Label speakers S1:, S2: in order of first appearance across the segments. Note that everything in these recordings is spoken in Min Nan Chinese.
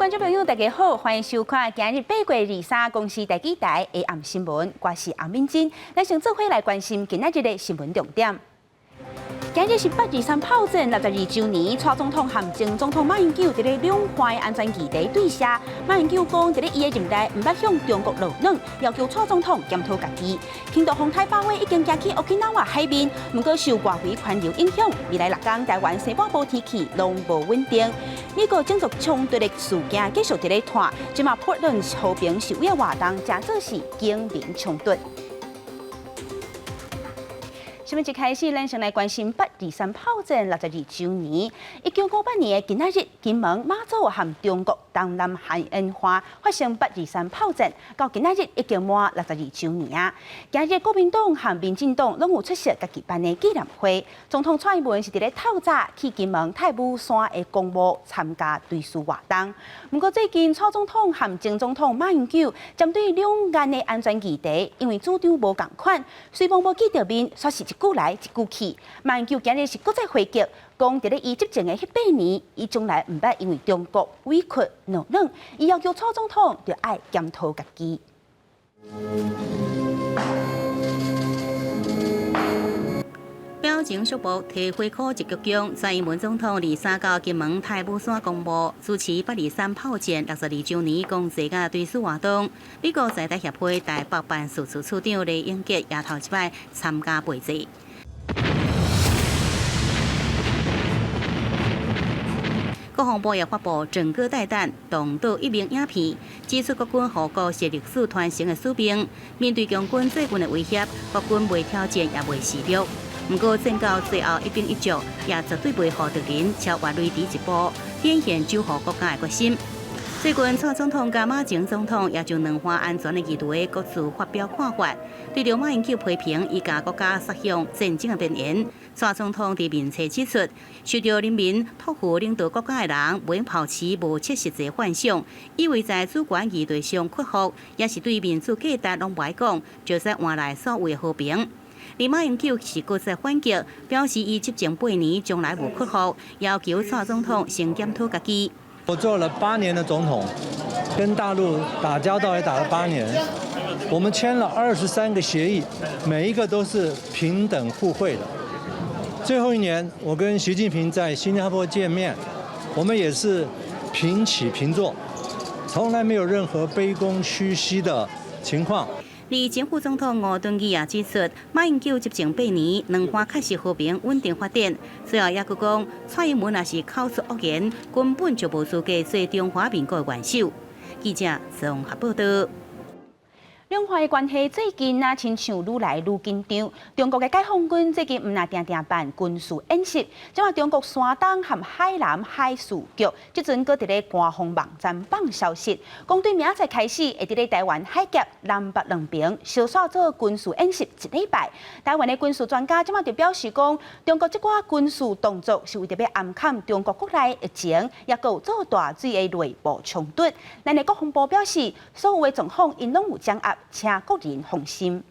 S1: 觀眾朋友，大家好，歡迎收看今日8月23公視第幾台下暗新聞，我是洪敏珍，咱先做伙來關心今仔日的新聞重點。今日是八二三炮戰62週年，蔡總統和前總統馬英九佇咧兩岸安全議題對射。馬英九講，佇咧伊的任內，毋捌向中國落軟，要求蔡總統檢討家己。輕度風台霸威已經行去 Okinawa 海面，毋過受外圍環流影響，未來6天台灣西半部天氣攏無穩定。美國種族衝突的事件繼續佇咧拖，這馬波頓和平示威的活動，誠做是警民衝突。新聞一開始，咱先來關心八二三炮戰62週年。1958年的今仔日，金門、馬祖和中國東南海沿岸發生八二三炮戰，到今仔日已經滿六十二週年啊！今日國民黨和民進黨攏有出席家己辦的紀念會。總統蔡英文是佇咧透早去金門太武山的公墓參加追思活動。毋過最近蔡總統和前總統馬英九針對兩岸的安全議題，因為主張無仝款，雖罔無見著面，煞是一句來一句去。馬英九今日是閣再回擊，講佇咧伊執政的彼八年，伊從來毋捌因為中國委屈落軟，伊要求蔡總統著愛檢討家己。
S2: 表情肅穆，提火箍一鞠躬。蔡英文總統23到金門太武山公墓主持八二三炮戰六十二週年公祭佮追思活動。美國在台協會台北辦事處處長李英傑也頭一擺參加陪祭。國防部也發布整個帶彈動導一名影片，指出國軍護國是歷史傳承的使命。面對共軍最近的威脅，國軍袂挑戰也袂示弱。毋過戰到最後一兵一卒，也絕對袂予敵人超越雷池一步，展現守護國家的決心。最近蔡總統佮馬前總統也就兩岸安全的議題各自發表看法，對著馬英九批評，伊共國家殺向戰爭的邊緣。蔡總統佇面冊指出，受著人民託付領導國家的人，袂抱持無切實際幻想，以為在主權議題上屈服，抑是對民主價值攏無愛講，就會換來所謂的和平。而馬英九是閣再反擊，表示伊執政八年從來無屈服，要求蔡總統先檢討家己。
S3: 我做了八年的總統，跟大陸打交道也打了八年，我們簽了23個協議，每一個都是平等互惠的。最後一年，我跟習近平在新加坡見面，我們也是平起平坐，從來沒有任何卑躬屈膝的情況。
S2: 而前副總統吳敦義也指出，馬英九執政八年，兩岸確實和平穩定發展。最後也閣講，蔡英文若是口出惡言，根本就無資格做中華民國的元首。記者綜合報道。
S1: 兩岸的關係最近啊，親像愈來愈緊張。中國的解放軍最近毋但定定辦軍事演習，這馬中國山東和海南海事局這陣閣佇咧官方網站放消息，講對明仔載開始會佇咧臺灣海峽南北兩邊相紲做軍事演習一禮拜。臺灣的軍事專家這馬就表示講，中國這寡軍事動作是為著欲暗崁中國國內疫情，抑閣有做大水的內部衝突。咱的國防部表示，所有的狀況𪜶攏有掌握。請國人放心。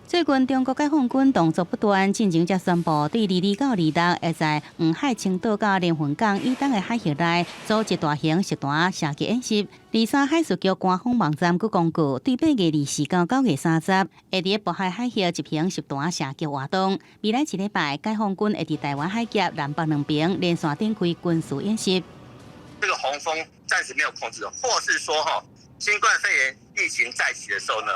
S2: 最近中國解放軍動作不斷，進前才宣布對22到26會在黃海青島到連雲港以東的海域內組織大型實彈射擊演習。23海事局官方網站閣公告，對8月24到9月30，會佇渤海海域執行實彈射擊活動。未來一禮拜，解放軍會佇臺灣海峽南北兩邊連續展開軍事演習。
S4: 這個洪峰暫時沒有控制，或是說哈新冠肺炎疫情再起的時候呢，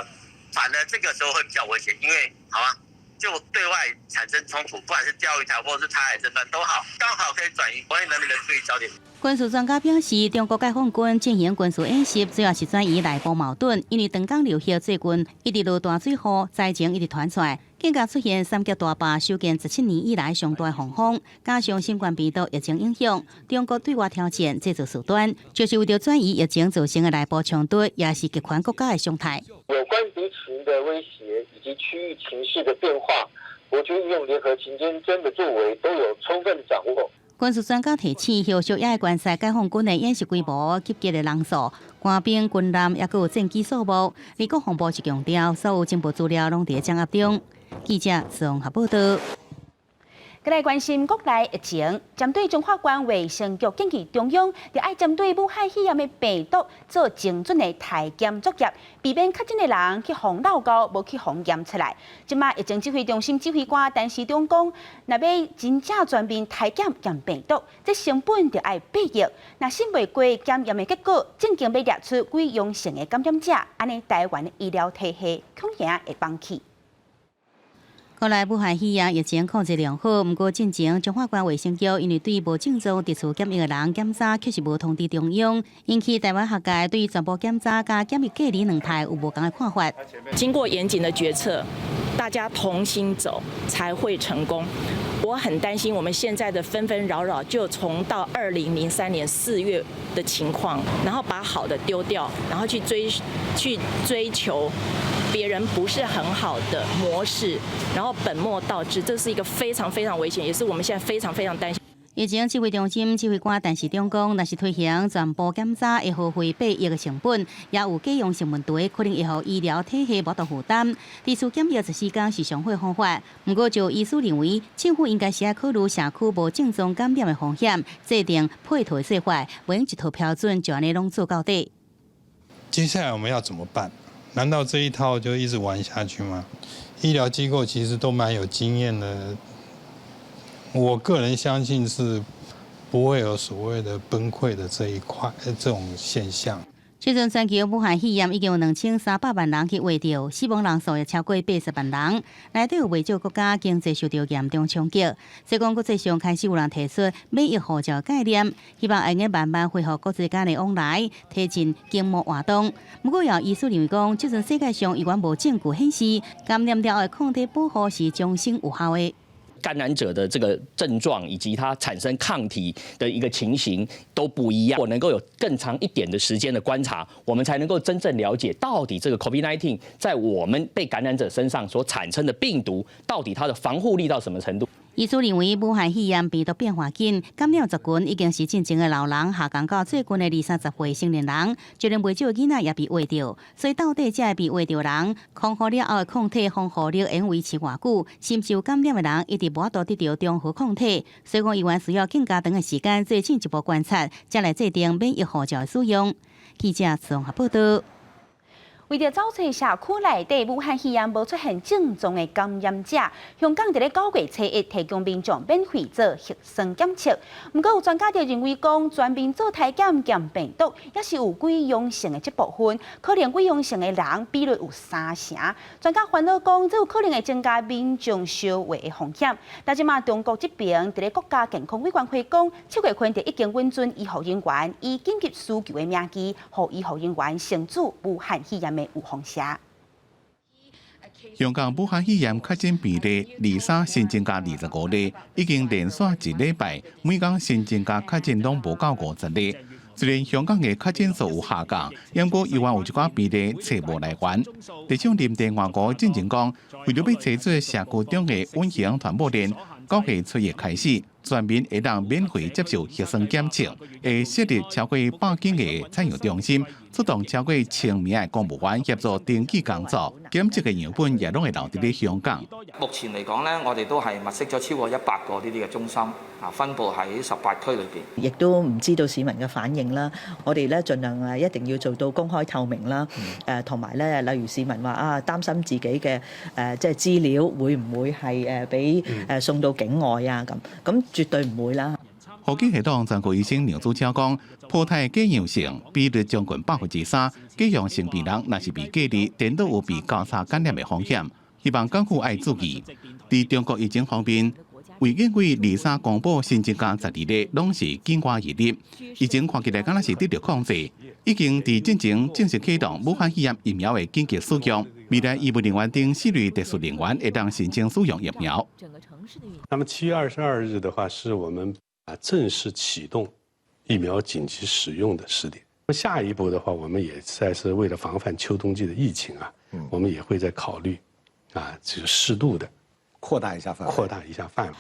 S4: 反而這個時候會比較危險，因為好啊，就對外產生衝突，不管是釣魚台或是台海爭端都好，剛好可以轉移國內人民的注意焦點。
S2: 軍事專家表示，中國解放軍進行軍事演習，主要是轉移內部矛盾，因為長江流域最近一直落大水雨，災情一直傳出來，更加出現三峽大壩修建17年以來上大的洪峰，加上新冠病毒疫情影響，中國對外挑戰製造事端，就是為著轉移疫情造成的內部衝突，也是極權國家的常態。
S5: 有關敵情的威脅以及區域情勢的變化，國軍運用聯合勤監偵的作為都有充分的掌握。
S2: 軍事專家提醒，後續也會觀察解放軍的演習規模、集結的人數、官兵、軍艦，抑閣有戰機數目。而國防部是強調，所有情報資料攏佇掌握中。記者綜合報道。
S1: 閣來關心國內疫情，針對彰化縣衛生局建議中央，著愛針對武漢肺炎的病毒做精準的篩檢作業，避免確診的人去予漏到，無去予驗出來。這馬疫情指揮中心指揮官陳時中講，若欲真正全面篩檢驗病毒，這成本著愛百億。若信袂過檢驗的結果，正經欲掠出偽陽性的感染者，按呢台灣的醫療體系恐驚會崩去。
S2: 國內武漢肺炎疫情控制良好，毋過進前彰化縣衛生局因為對無症狀佇厝檢疫的人檢查，確實無通知中央，引起台灣學界對全部檢查佮檢疫隔離兩派有無仝的看法。
S6: 經過嚴謹的決策，大家同心走才會成功。我很擔心我們現在的紛紛擾擾，就重到2003年4月的情況，然後把好的丟掉，然後去追求別人不是很好的模式，然後本末倒置，這是一個非常非常危險，也是我們現在非常非常擔心。
S2: 疫情指揮中心指揮官陳時中講，若是推行全部檢查，會耗費百億的成本，也有假陽性問題，可能會予醫療體系無法負擔。佇厝檢疫14天是上好方法。毋過就醫師認為，政府應該是愛考慮社區無症狀感染的風險，制定配套做法，袂用一套標準就按呢攏做到底。
S7: 接下來我們要怎麼辦？難道這一套就一直玩下去嗎？醫療機構其實都蠻有經驗的，我個人相信是不會有所謂的崩潰的這一塊這種現象。
S2: 這陣全球武漢肺炎已經有2300萬人去罹著，死亡人數也超過80萬人。內底有袂少國家經濟受著嚴重衝擊。所以講國際上開始有人提出免疫護照概念，希望會用慢慢恢復國際間的往來，推進經貿活動。不過，有醫師認為講，這陣世界上猶原無證據顯示感染了後的抗體保護是終身有效的。
S8: 感染者的這個症狀以及他產生抗體的一個情形都不一樣，我能夠有更長一點的時間的觀察，我們才能夠真正了解到底這個 COVID-19 在我們被感染者身上所產生的病毒，到底它的防護力到什麼程度。
S2: 醫師認為，武漢肺炎病毒變化緊，感染族群已經是進前的老人下降到最近的二三十歲成年人，就連袂少囡仔也被秽著。所以到底這被秽著人，康復了後的抗體防護力會維持偌久？甚至有感染的人一直無法度得著中和抗體，所以講猶原需要更加長的時間做進一步觀察，才來制定免疫護照的使用。記者綜合報道。
S1: 為著找揣社區內底武漢肺炎無出現症狀的感染者，香港佇咧9月初一提供民眾免費做核酸檢測。毋過有專家就認為講，全面做篩檢驗病毒，也是有偽陽性的這部分，可能偽陽性的人比率有三成。專家煩惱講，這有可能會增加民眾相話的風險。但這馬中國這邊佇咧國家健康委員會講，7月份就已經允准醫護人員以緊急需求的名義，予醫護人員先注武漢肺炎的預防射。
S9: 香港武漢肺炎確診病例二三新增加25例，已經連續一禮拜每工新增加確診攏無夠50例。雖然香港的確診數有下降，毋過猶原有一寡病例揣無來源。特首林鄭月娥進前講，為著欲揣出社區中的隱形傳播鏈，9月初一開始，全民會當免費接受核酸檢測，會設立超過100間的採樣中心，出動超過1000名的公務員協助登記工作，檢測的樣本也攏會留佇咧香港。
S10: 目前嚟講咧，我哋都係物色咗超過100個呢啲嘅中心，啊，分佈喺18區裏邊。
S11: 亦都唔知道市民嘅反應啦。我哋咧盡量一定要做到公開透明啦。同埋咧，例如市民話啊，擔心自己嘅即係資料會唔會係俾送到境外啊咁，咁絕對唔會啦。
S9: 呼吸系統專科醫生梁子超講，普泰假陽性比率將近3%，假陽性病人若是被隔離，顛倒有被交叉感染的風險。希望港府愛注意。佇中國疫情方面，衛健委二三公布新增加12例，攏是境外移入，疫情看起來敢若是得著控制。已經佇進前正式啟動武漢肺炎疫苗的緊急使用，未來醫務人員等四類特殊人員會當申請使用疫苗。
S12: 那麼7月22日的話，是我們正式啟動疫苗緊急使用的時點。下一步的話，我們也在是為了防範秋冬季的疫情啊，我們也會再考慮就適度的
S13: 擴大一下範圍，
S12: 擴大一下範圍。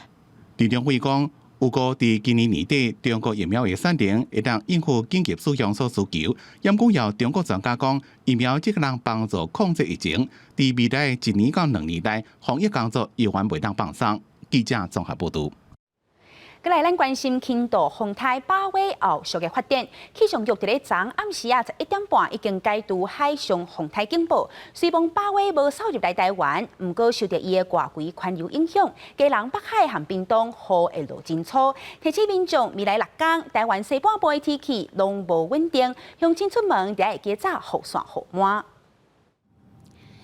S9: 陳中偉講，預估佇今年年底，中國疫苗的產能會當應付緊急使用所需求。毋過有中國專家講，疫苗只能幫助控制疫情，佇未來一年到兩年內，防疫工作猶原袂當放鬆。記者綜合報導。
S1: 閣來咱關心輕度風颱巴威後續的發展，氣象局佇咧昨暗時啊11點半已經解除海上風颱警報。雖罔巴威無掃入來台灣，毋過受著伊的外圍環流影響，基隆北海和屏東雨會落真粗。提醒民眾未來六工，台灣西半部的天氣攏無穩定，鄉親出門著愛加紮雨傘雨帽。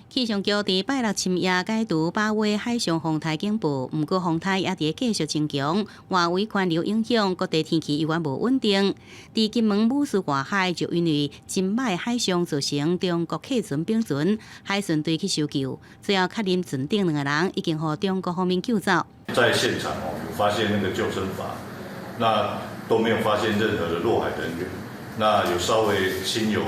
S2: 氣象局佇拜六深夜解除巴威海上風颱警報，毋過風颱猶佇繼續增強，外圍環流影響，各地天氣猶原無穩定。佇金門武術外海就因為真歹海象造成中國客船翻船，海巡隊去搜救，最後確認船頂兩个人已經予中國方面救走。
S13: 在現場哦，有發現那個救生筏，那都沒有發現任何的落海人員，那有稍微輕油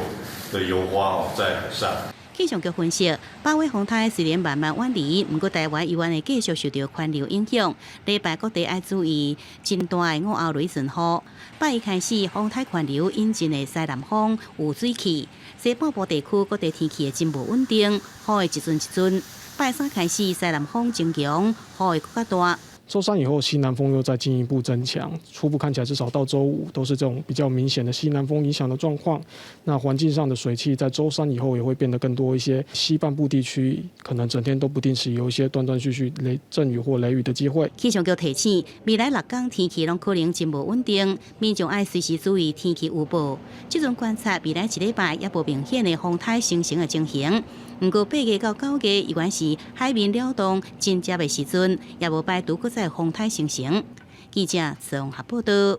S13: 的油花哦，在海上。
S2: 氣象局分析，巴威風颱雖然慢慢遠離，毋過台灣猶原會繼續受著環流影響。禮拜各地愛注意真大的午後雷陣雨。拜一開始，風颱環流引進的西南風有水汽，西半部地區各地天氣會真無穩定，雨會一陣一陣。拜三開始，西南風增強，雨會閣較大。
S14: 週三以後，西南風又再進一步增強，初步看起來至少到週五都是這種比較明顯的西南風影響的狀況。那環境上的水汽在週三以後也會變得更多一些，西半部地區可能整天都不定時有一些斷斷續續雷陣雨或雷雨的機會。
S2: 氣象局提醒，未來六工天氣攏可能真無穩定，民眾愛隨時注意天氣預報。這陣觀察未來一禮拜猶無明顯的風颱生成的情形。毋過8月到9月猶原是海面擾動真濟的時陣，也無排除閣再風颱生成。記者綜合報導。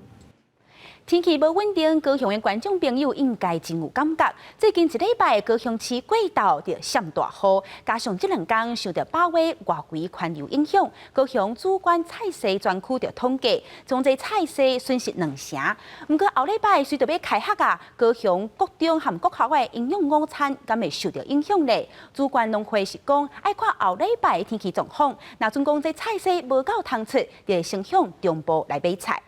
S1: 天氣無穩定，高雄的觀眾朋友應該真有感覺。最近一禮拜，高雄市過晝就閃大雨，加上這兩工受著巴威外圍環流影響，高雄梓官菜市專區就統計，總計菜市損失兩成。毋過後禮拜隨著欲開學啊，高雄國中和國校的營養午餐敢會受著影響咧？梓官農會是講，愛看後禮拜的天氣狀況。若準講這菜市無夠通出，就會先向中部來買菜。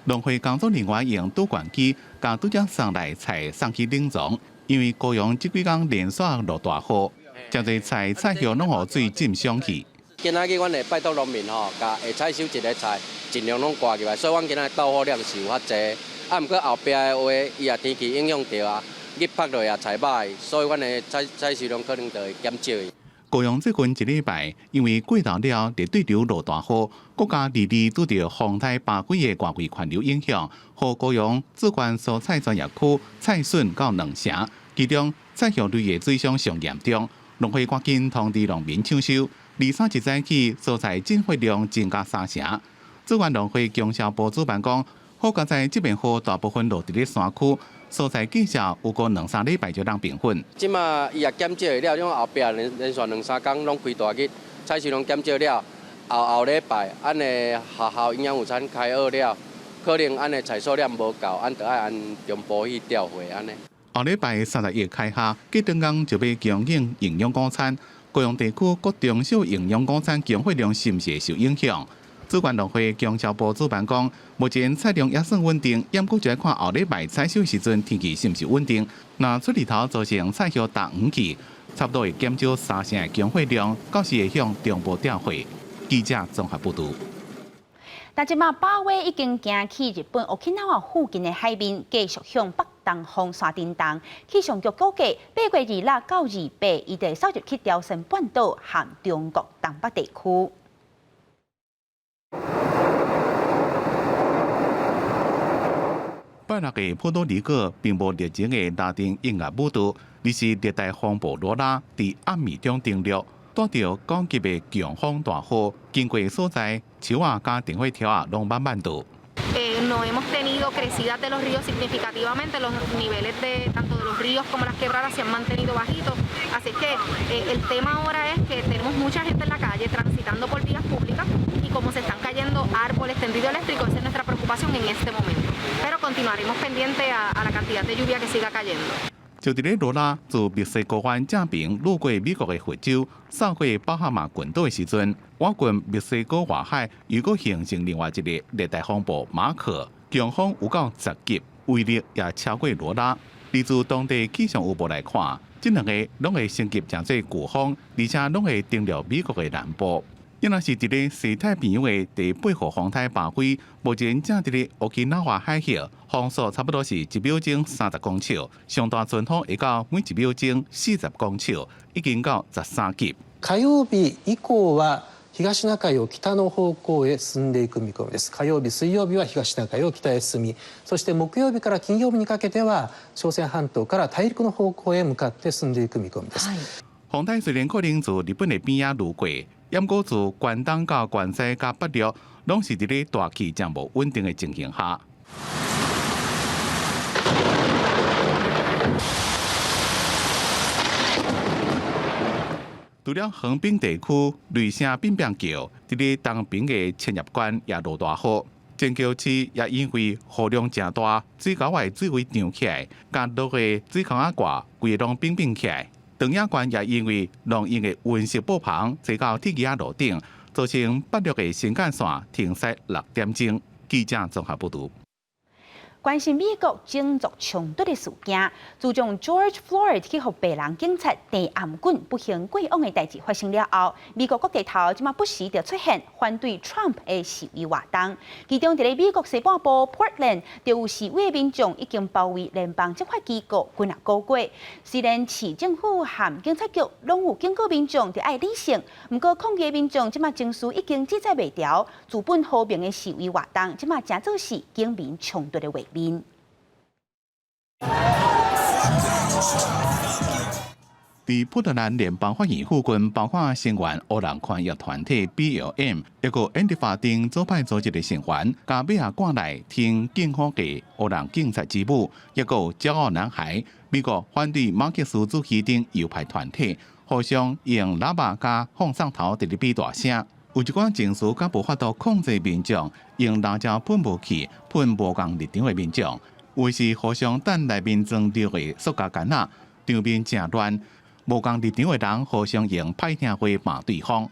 S9: 農會工作人員用倒灌機共拄才送來菜送去冷藏，因為高雄這幾工連續落大雨，誠濟菜菜葉攏予水浸傷去。
S15: 今仔日阮會拜託農民吼，共會採收一个菜，盡量攏掛入來，所以阮今仔到貨量是有較濟。啊，毋過後壁的話，伊也天氣影響著啊，日曬落也菜歹，所以阮的採採收量可能就會減少。
S9: 高雄最近一禮拜，因為過晝了熱對流落大雨，閣加連日拄著風颱巴威的外圍環流影響，予高雄梓官蔬菜專業區菜損到兩成，其中菜葉類的水傷上嚴重。農會趕緊通知農民搶收，二三一早起蔬菜進貨量增加三成。梓官農會供銷部主辦講，好佳哉這遍雨大部分落佇咧山區，蔬菜價格有過兩三禮拜就通平穩。
S15: 這馬伊也減少了，因為後壁連連續兩三工攏開大日，採收量減少了，後後禮拜，按的學校營養午餐開學了，可能按的採收量無夠，按就愛按中部去調貨按呢。
S9: 後禮拜31開學，隔轉工就欲供應營養午餐，高雄地區各中小營養午餐供貨量是毋是會受影響？梓官農會供銷部主辦講，目前菜量也算穩定，毋過就愛看後禮拜採收時陣天氣是毋是穩定。若出日頭造成菜葉焦黃去，差不多會減少三成的供貨量，到時會向中部調貨。記者綜合報導。
S1: 但這馬巴威已經行去日本沖繩附近的海面，繼續向北東方山頂動。氣象局估計，8月26到28，伊就會掃入去朝鮮半島和中國東北地區。
S9: 拜六的波多黎各並無熱情的拉丁音樂舞蹈，而是熱帶風暴羅拉佇暗暝中登陸，帶著九級的強風大雨，經過所在樹仔佮電火柱仔攏慢慢倒。
S16: No hemos tenido crecidas de los ríos significativamente, los niveles de tanto de los ríos como las quebradas se han mantenido bajitos, así que el tema ahora es que tenemos mucha gente en la calle transitando por vías públicas y como se están cayendo árboles, tendido eléctrico, esa es nuestra preocupación en este momento, pero continuaremos pendiente a la cantidad de lluvia que siga cayendo。
S9: 就佇咧羅拉自墨西哥灣正爿路過美國的佛州，掃過巴哈馬群島的時陣，倚近墨西哥外海又閣形成另外一個熱帶風暴馬可，強風有到10級，威力也超過羅拉。而自當地氣象預報來看，這兩个攏會升級成做颶風，而且攏會登陸美國的南部。猶若是佇咧西太平洋的第八號風颱巴菲，目前正佇咧 Okinawa 海峽，風速差不多是一秒鐘30公尺，上大陣風會到每一秒鐘40公尺，已經到13級。
S17: 火曜日以降は東シナ海を北の方向へ進んでいく見込みです。火曜日、水曜日は東シナ海を北へ進み、そして木曜日から金曜日にかけては朝鮮半島から大陸の方向へ向かって進んでいく見込みです。
S9: 風台雖然可能自日本的邊仔路過，毋過自關東到關西佮北陸，攏是佇咧大氣誠無穩定的情形下。除了橫濱地區雷聲變變叫，佇咧東平的千葉縣也落大雨，淺橋市也因為雨量誠大，水溝的水位漲起來，佮落的水坑仔蓋規个攏變變起來。長野縣也因為濃蔭的溫室布棚坐到鐵枝仔路頂，造成北陸的新幹線停駛6點鐘。記者綜合報導。
S1: 關心美國種族衝突的事件，自從 George Floyd 去予白人警察遞頷頸不幸過往的代誌發生了後，美國各地頭這馬不時就出現反對 Trump 的示威活動。其中，佇咧美國西半部 Portland 就有示威的民眾已經包圍聯邦執法機構幾若個月。雖然市政府和警察局攏有警告民眾著愛理性，毋過抗議的民眾這馬情緒已經制裁袂牢，自本和平的示威活動，這馬成做是警民衝突的畫面。
S9: 佇波特蘭聯邦法院附近，包括聲援黑人權益團體 BLM，抑閣安提法等左派組織的成員，共馬仔掛內聽警方的黑人警察之母，抑閣驕傲男孩，美國反對馬克思主義等右派團體，互相用喇叭佮放送頭佇咧比大聲。有一寡情緒較無法度控制民眾，用辣椒噴霧器噴無仝立場的民眾，有時互相彈內面裝著的塑膠桿仔，場面誠亂。無仝立場的人互相用歹聽話罵對方。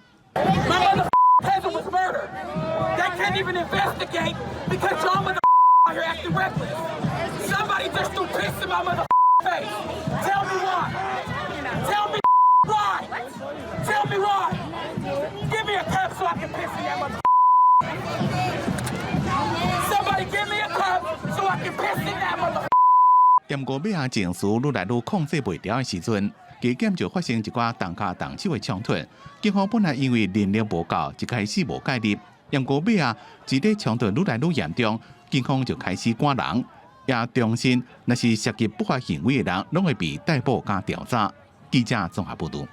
S9: 毋過尾仔情緒愈來愈控制袂牢的時陣，加減就發生一寡動跤動手的衝突。警方本來因為人力無夠，一開始無介入。毋過尾仔，肢體衝突愈來愈嚴重，警方就開始趕人，也重申，若是涉及不法行為的人，攏會被逮捕佮調查。記者綜合報導。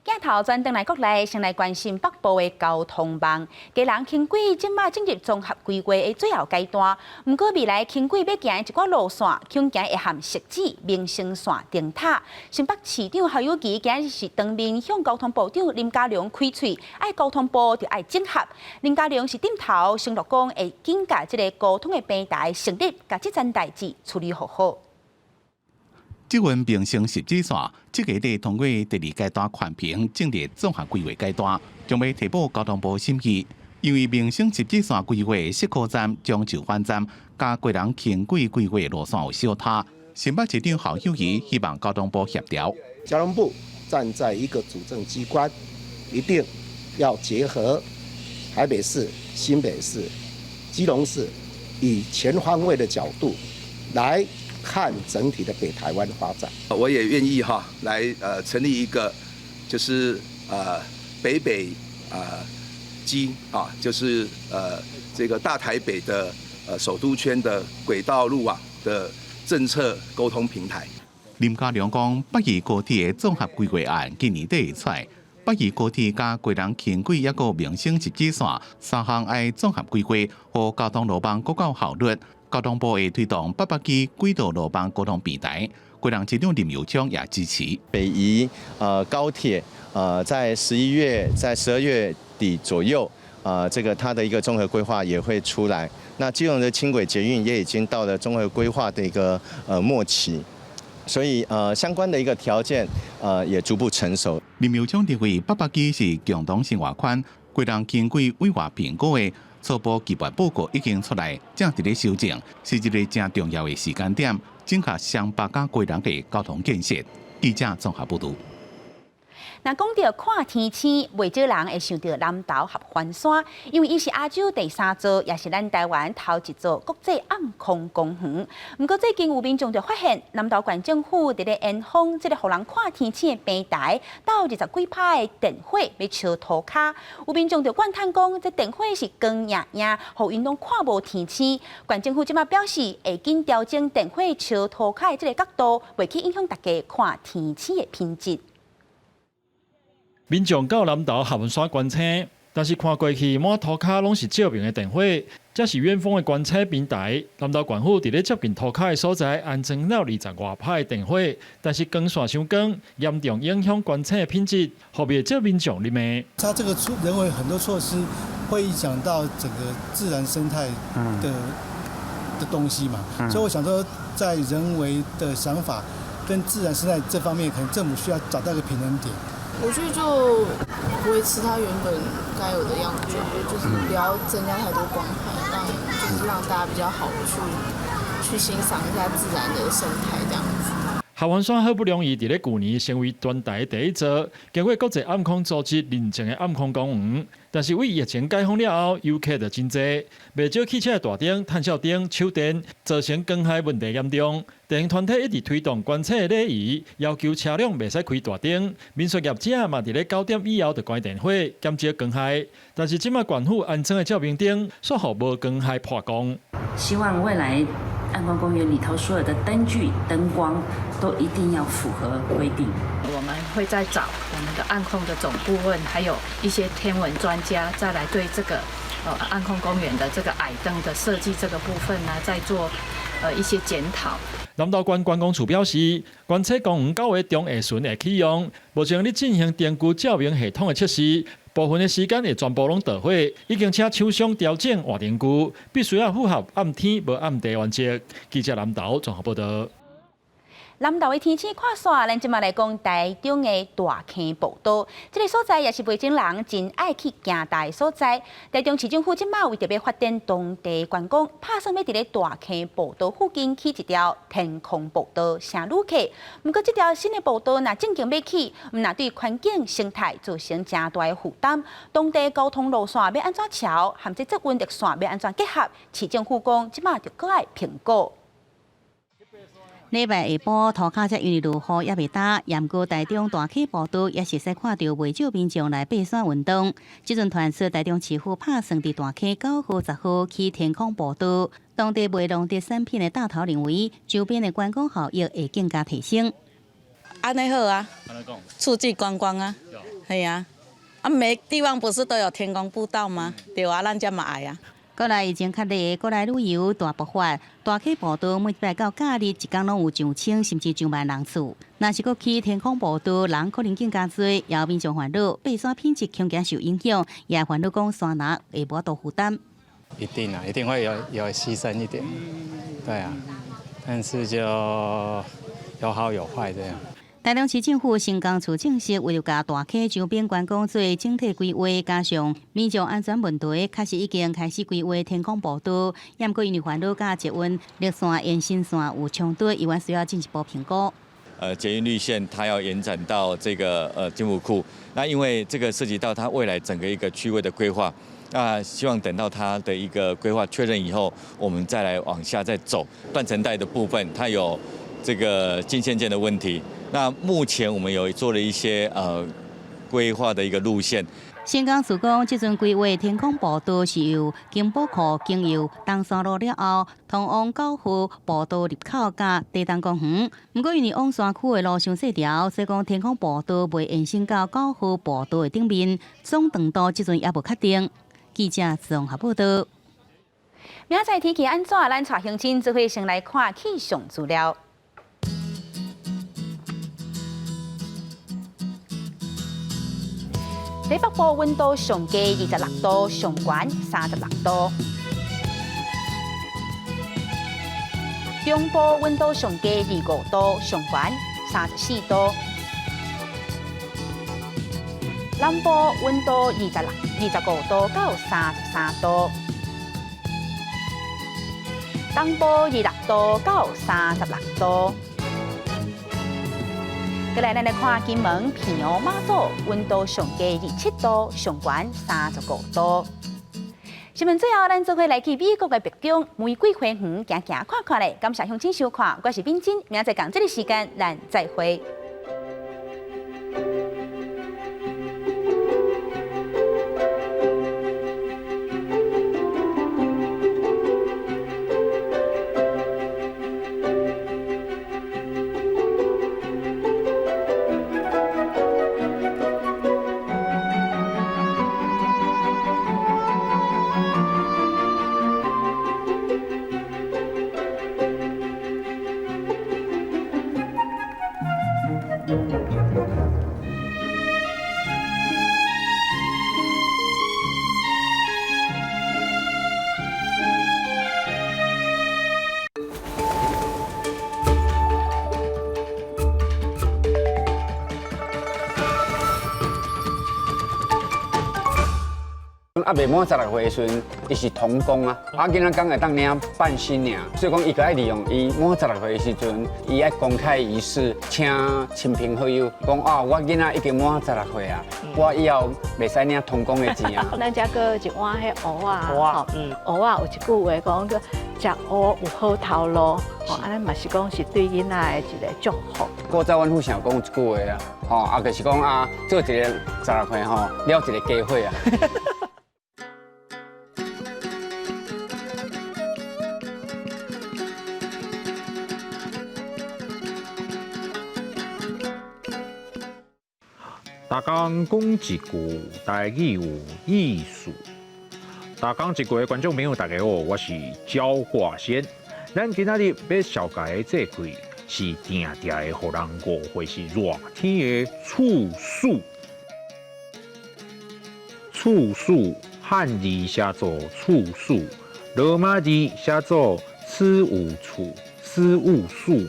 S1: 鏡頭轉轉來國內，先來關心北部的交通網。基隆輕軌這馬進入綜合規劃的最後階段，毋過未來輕軌欲行的一寡路線，恐驚會和汐止民生線重疊。新北市長侯友宜今日是當面向交通部長林佳龍開喙，愛交通部就愛整合。林佳龍是點頭承諾講會緊共這個溝通的平台成立，共這層代誌處理予好。
S9: 捷運民生汐止線，這個月通過第二階段環評，進入綜合規劃階段，將欲提報交通部審議。因為民生汐止線規劃石鼓站、樟樹灣站，佮基隆輕軌規劃路線有相疊。新北市長侯友宜希望交通部協調。
S18: 交通部站在一個主政機關，一定要結合台北市、新北市、基隆市，以全方位的角度來看整體的北台灣發展。
S19: 我也願意哈來成立一個，就是北北基啊，就是這個大台北的首都圈的軌道路網的政策溝通平台。
S9: 林佳龍講，北宜高鐵的綜合規劃案今年底會出來，北宜高鐵佮基隆輕軌抑閣民生汐止線三項愛綜合規劃，予交通路網閣較效率。交通部會推動北北基軌道路網溝通平台，基隆市長林右昌也支持。
S20: 北宜高鐵在11月，在12月底左右，這個它的一個綜合規劃也會出來。那基隆的輕軌捷運也已經到了綜合規劃的一個末期，所以相關的一個條件也逐步成熟。
S9: 林右昌認為北北基是共同生活圈，基隆輕軌規劃評估的初步計劃報告已經出來，正佇咧修正，是一個誠重要的時間點，整合雙北佮基隆的交通建設。記者綜合報導。
S1: 若講著看天星，袂少人會想著南投合歡山，因為伊是亞洲第三座，也是咱台灣頭一座國際暗空公園。毋過最近有民眾就發現，南投縣政府佇咧延風這个予人看天星的平台，鬥20幾拍的電火欲燒塗跤，有民眾就怨嘆講，這電火是光焱焱，予𪜶攏看無天星。縣政府這馬表示，會緊調整電火燒塗跤的這个角度，袂去影響大家看天星的品質。
S21: 民眾到南投合歡山觀星，但是看過去滿塗跤攏是照明的電火，這是遠峰的觀測平台。南投縣府佇咧接近塗跤的所在安裝了20外拍的電火，但是光線傷光，嚴重影響觀星的品質，予袂少民眾咧罵。
S22: 它這個措人為很多措施會影響到整個自然生態的東西嘛，所以我想說，在人為的想法跟自然生態這方面，可能政府需要找到一個平衡點。
S23: 我覺得就維持它原本該有的樣子，就是不要增加太多光害，讓就是讓大家比較好去欣賞一下自然的生態這樣子。
S21: 合歡山好不容易佇咧舊年成為全台第一座經過國際暗空組織認證的暗空公園，但是為疫情解封了後，遊客就真濟，袂少汽車的大燈、探照燈、手電，造成光害問題嚴重。電燈團體一直推動觀測的禮儀，要求車輛袂使開大燈。民宿業者嘛佇咧9點以後就關電火，減少光害。但是這馬縣府安裝的照明燈，煞予無光害破功。
S24: 希望未來暗光公園裡頭所有的燈具、燈光都一定要符合規定。
S25: 我們會再找我們的暗空的總顧問，還有一些天文專家，再來對這個暗空公園的這個矮燈的設計這個部分呢，再做一些檢討。
S21: 南投縣觀光處表示，觀測公園9月中下旬會啟用，目前咧進行燈具照明系統的測試，部分的時間會全部攏斷火，已經請廠商調整換燈具，必須要符合暗天無暗地原則。記者南投綜合報導。
S1: 南投的天星看煞，咱這馬來講台中的大坑步道，這个所在也是袂少人真愛去行踏的所在。台中市政府這馬為著欲發展當地觀光，拍算欲佇咧大坑步道附近起一條天空步道，吸旅客。毋過這條新的步道若正經欲起，毋但對環境生態造成誠大的負擔，當地交通路線欲按怎橋，和這捷運綠線欲按怎結合，市政府講這馬著閣愛評估。
S2: 禮拜下晡，塗跤才因為落雨猶未焦，毋過台中大溪步道也是會使看著袂少民眾來爬山運動。這陣傳出台中市府拍算佇大溪9號、10號起天空步道，當地賣農特產品的大頭認為，周邊的觀光效益會更加提升。
S26: 按呢好啊，促進觀光啊，係啊，啊每地方不是都有天空步道嗎？對啊，咱遮嘛愛啊。
S2: 過來疫情較熱，國內旅遊大爆發，大溪步道每擺到假日，一工攏有上千甚至上萬人次。若是閣起天空步道，人可能更加濟，也有民眾煩惱，爬山品質恐驚受影響，也煩惱講山林會無法度負擔。
S27: 一定啊，一定會有犧牲一點，對啊，但是就有好有壞這樣。
S2: 台中市政府新工處證實，為著共大溪周邊觀光做整體規劃，加上民眾安全問題，確實已經開始規劃天空步道。毋過因為煩惱佮捷運綠線延伸線有衝突，猶原需要進一步評估。
S28: 捷運綠線它要延展到這個金湖庫，那因為這個涉及到它未來整個一個區位的規劃，那希望等到它的一個規劃確認以後，我們再來往下再走斷層帶的部分，它有這個禁限建的問題。那目前我們有做了一些規劃的一個路線。
S2: 新港署講，這陣規劃天空步道是由金寶庫經由東山路了後，通往9號步道入口佮地東公園。毋過因為往山區的路傷細條，所以講天空步道袂延伸到9號步道的頂面，總長度這陣猶無確定。記者綜合報導。
S1: 明仔載天氣按怎？咱帶鄉親做伙先來看氣象資料。北部溫度上低26度，上懸36度。中部溫度上低25度，上懸34度。南部溫度26、25度到33度。東部26度到36度。閣來，咱來看金門、平湖、馬祖，溫度上低27度，上懸35度。新聞最後，咱做伙來去美國的白宮玫瑰花園行行看看咧。感謝鄉親收看，我是敏珍，明仔載仝這个時間，咱再會。
S3: 啊，未滿16歲的時陣，伊是童工啊，啊，囡仔剛會當領半薪爾，所以講伊閣愛利用伊滿16歲的時陣，伊愛公開儀式，請親朋好友講啊，我囡仔已經滿16歲啊，我以後袂使領童工的錢啊。
S4: 咱遮閣一碗彼芋仔，吼，芋仔有一句話講叫食芋有好頭路，吼，按呢嘛是講是對囡仔的一個祝福。
S3: 古早阮父親講一句話啊，吼，啊，就是講啊，做一个16歲吼，了一個家伙啊。
S5: 逐工講一句台語有意思。逐工一句的觀眾朋友，大家好，我是焦華仙。咱今仔日欲紹介的這句是定定會予人誤會是熱天的處暑。處暑漢字寫做處暑，羅馬字寫做此有處，此有暑，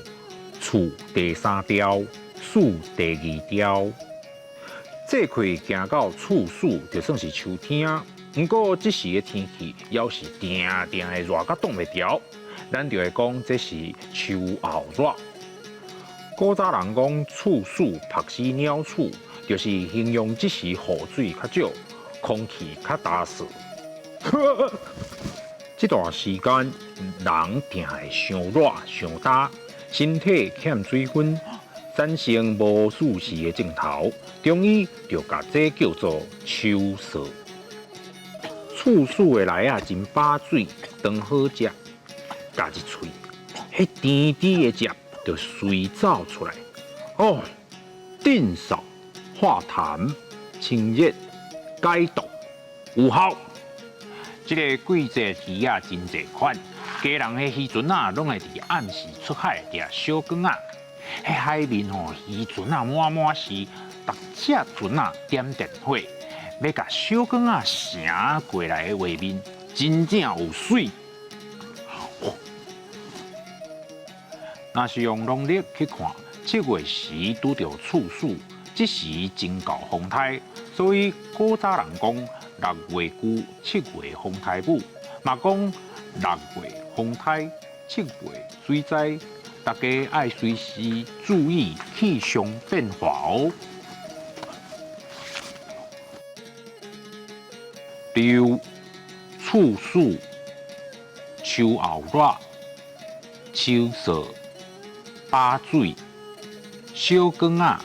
S5: 處第三調，暑第二調。這氣行到處暑，就算是秋天。毋過這時的天氣，猶是定定會熱甲擋袂牢，咱就會講這是秋後熱。古早人講處暑曝死鳥鼠，就是形容這時雨水較少，空氣較焦燥。這段時間，人定會傷熱、傷焦，身體欠水分，產生無舒適的症頭。中醫就共這叫做秋燥。處暑的梨仔真飽水，當好食，咬一喙，彼甜甜的汁就隨走出來。哦，鎮燥、化痰、清熱、解毒，有效。這个季節魚仔真濟款，家人彼漁船仔攏會佇暗時出海掠小卷仔。彼海面吼漁船仔滿滿是，逐隻船仔點電火，欲共小卷仔城過來的畫面，真正有媠。若是用農曆去看，7月時拄著處暑，這時真夠風颱，所以古早人講6月龜，7月風颱母，嘛講6月風颱，7月水災，大家愛隨時注意氣象變化哦。六、處暑、秋後熱、秋燥、飽水、小卷仔、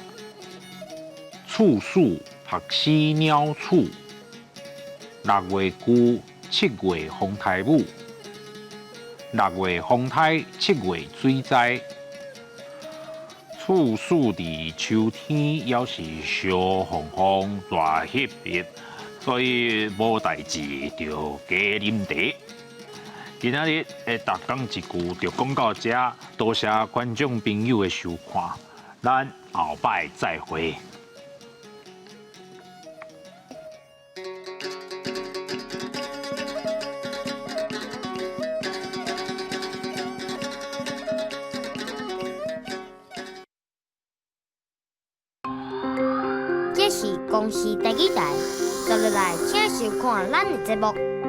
S5: 處暑曝死鳥鼠、6月龜，7月風颱母、6月風颱，7月水災。處暑佇秋天，猶是燒烘烘、熱翕翕，所以無代誌就加啉茶。今仔日的逐工一句就講到這，多謝觀眾朋友的收看，咱後擺再會。
S6: 這是公視第二台，接落來請收看咱的節目。